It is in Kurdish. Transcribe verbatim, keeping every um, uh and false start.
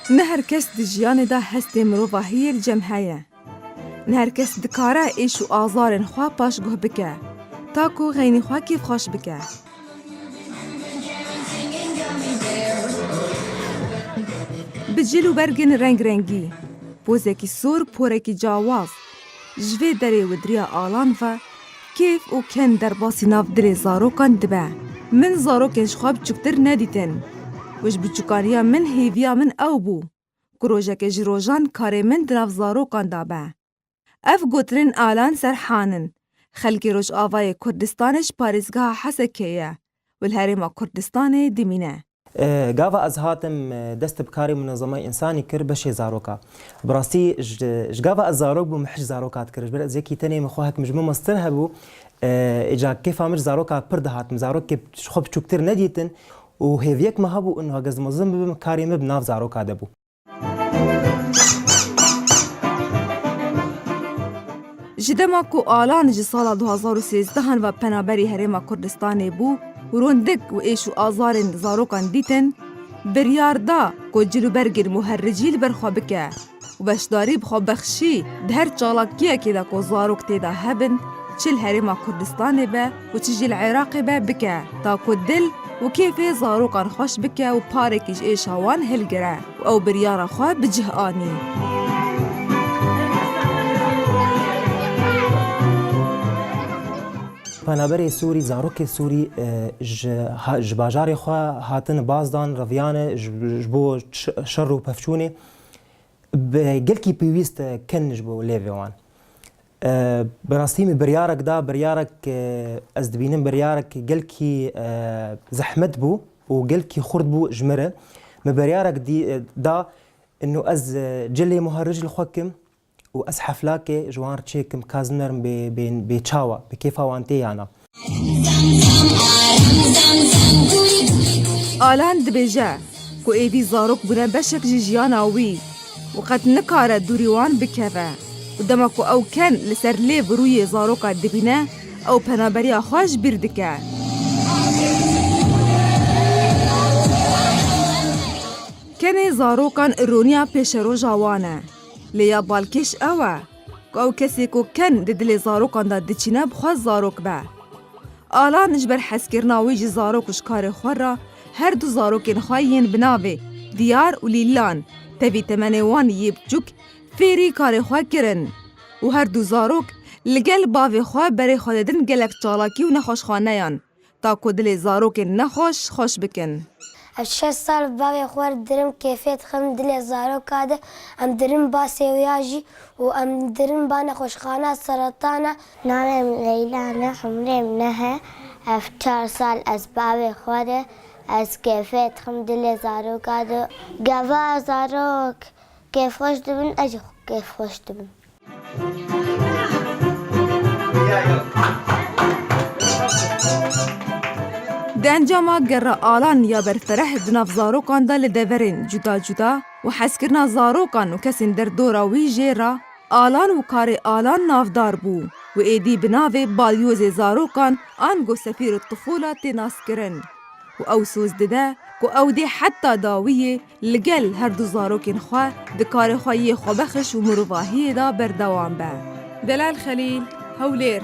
Ne her kes di jiyanê de hestê mirovahiyê li cem heye. Ne her kes dikare êş û azarên xwe paşguh bike, ta ku xeynî xwe kêfxweş bike. Bi cil û bergên reng rengî, pozekî sor, porekî cawaz, ji vê derê û diriya Alan ve kêf û ken derbasî nav dilê zarokan dibe. Min zarokên ji xwe biçûktir nedîtin û ji biçûkariya min hêviya min ew bû ku rojekê ji rojan karê min di nav zarokan de be. Ev gotinên Alan Serhan in. Xelkê Rojavayê Kurdistanê ji parêzgeha Hesekê ye û li Herêma Kurdistanê dimîne. E, gava ez hatim, e, dest bi karê munezema însanî kir, beşê zaroka. Bi rastî ji, ji gava ez zarok bûm, hişk zaroka dikir. Ji ber ez yekî tenê min xwe hekim ji min mestir hebû. E, îca kêfa min ji zaroka pir dihat. Min zarokê ji xwe biçûktir nedîtin û hêviyek min hebû, û niha ez mezin bibim, karê min bi nav zaroka de bû. Ji dema ku Alan ji sala du hazar û sêzdehan ve penaberî Herêma Kurdistanê bû û rondik û êş û azarên zarokan dîtin, biryar da ku cil û bergên muherricî li ber xwe bike û beşdarî bi xwe bexşî di her çalakiyekê de ku zarok tê de hebin, çi li Herêma Kurdistanê be û çi jî li Iraqê be bike, ta ku dil û kêfê zarokan xweş bike û parekî ji êşa wan hilgire û ew biryara xwe bi cih anî. Penaberê Sûrî, zarokê Sûrî, e, ji ha-, ji bajarê xwe hatin bazdan, reviyane ji, ji bo ş-, şer û pevçûnê. Bi gelkî pêwîst e ken ji bo lêvê wan. E, bi rastî min biryarek da, biryarek, e, ez dibînim biryarek gelkî, e, zehmet bû û gelkî xurt bû ji min re. Min biryarek dî, e, da, inu ez, e, cilê muherric li xwe kim û ez heflakê ji wan re çêkim, ka ez nerim bê, bê, bê çawa, bi kêfa wan tê yana. Alan dibêje ku êdî zarok bûne beşek ji jiyana wî û qet nikare dûrî wan bikeve û dema ku ew ken li ser lêv rûyê zaroka dibîne, ew penaberiya xwe ji bîr dike. Kenê zarokan roniya pêşeroja wan e. Lê ya balkêş ew e ku ew kesê ku ken di dilê zarokan de diçîne bi xwe zarok be. Alan ji ber hezkirina wî ji zarok û ji karê xwe re her du zarokên xwe yên bi navê Diyar û Lîlan tevî temenê wan yê biçûk fêrî karê xwe kirin û her du zarok li gel bavê xwe berê xwe didin gelek çalakî û nexweşxaneyan. Ta ku dilê zarokên nexweş xweş bikin. Ez şeş sal bavê xwe dirim, kêfê dixim dilê zaroka de. Em dirim ba sêwiya jî û em dirim ba nexweşxana seretana. Navê min Leyla ne, umrê min neh e. Ev çar sal ez bavê xwe de, ez kêfê dixim dilê zaroka de. Gava zarok kêfxweş dibin, ez jî kêfxweş dibim. Di encama gera Alan ya berfereh di nav zarokan de li deverên cuda cuda û hezkirina zarokan û kesên derdora wî jê re, Alan û karê Alan navdar bû û êdî bi navê Balyozê Zarokan ango Sefîr Tifûla tê naskirin û ew soz dide ku ew dê heta dawiyê li gel her du zarokên xwe di karê xwe yê xwebexiş û mirovahiyê de berdewam be. Delal Xelîl, Hewlêr.